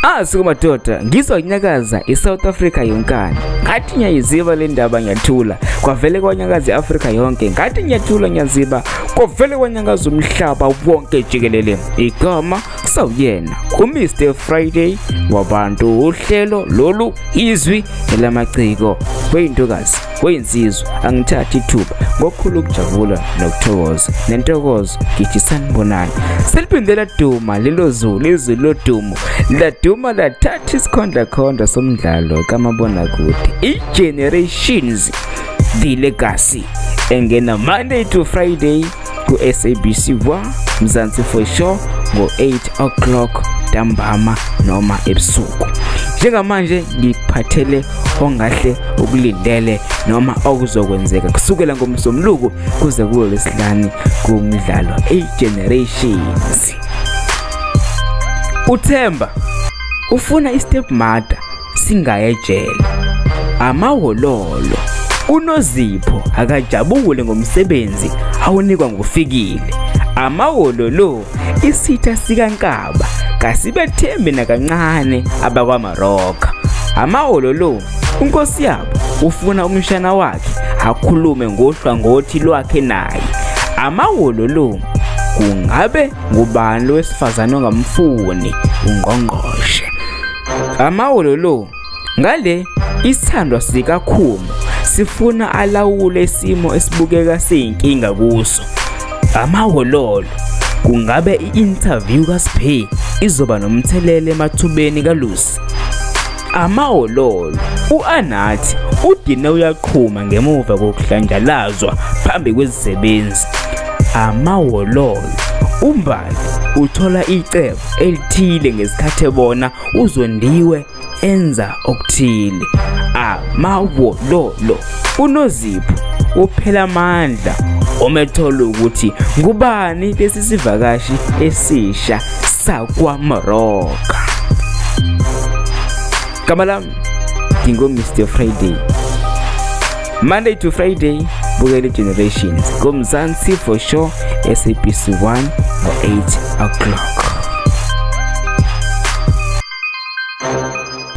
Asuka madoda, ngizwa kunyakaza iSouth Africa yonkana. Ngathi ngiyayiziba le ndaba ngiyathula, kwavele kwanyakaza i-Afrika yonke. Ngathi ngiyathula ngiyaziba, kwavele kwanyakaza umhlaba wonke jikelele. Igama kusawuyena uMr Friday wabantu, uhlelo lolu izwi elamaciko kweyintokazi kweyinsizwa. Angithathi ithuba ngokukhulu ukujabula nokuthokoza nentokozo, ngithi sanibonani. Seliphinde laduma lelo zulu, izulu lodumo laduma lathatha isikhondlakhondla somdlalo kamabonakude i-Generations The Legacy, engena Monday to Friday ku-SABC 1 Mzansi for sure ngo-8 o'clock ntambama noma ebusuku. Njengamanje ngiphathele ongahle ukulindele noma okuzokwenzeka kusukela ngomsombuluko kuze kube lesihlanu kumdlalo i-Generations. Uthemba ufuna i-step mother singaye ejele. Amawololo, uNozipho akajabule ngomsebenzi awunikwa nguFikile. Amawololo, isitha sikaNkaba kasibethembi nakancane abakwaMaroka. Amawololo, unkosi yabo ufuna umshana wakhe akhulume ngohlangothi lwakhe naye. Amawololo, kungabe ngubani lo wesifazane ongamfuni ungqongqoshe? Amawololo, ngale isithandwa sikaKhumo sifuna alawule isimo esibukeka siyinkinga kuso. Amawololo, kungabe i-interview kaSphe izoba nomthelela emathubeni kaLucy? Amawololo, u-Anathi udine uyaqhuma ngemuva kokuhlanjalazwa phambi kwezisebenzi. Amawololo, uMbali uthola icebo elithile ngesikhathi ebona uZondiwe enza okuthile. Amawololo, uNozipho uphela amandla uma ethola ukuthi ngubani lesi sivakashi esisha sakwaMoroka. Gama lami ngingu-Mr Friday. Monday to Friday bukele Generations kumzansi for sure, SABC 1 ngo-8 o'clock.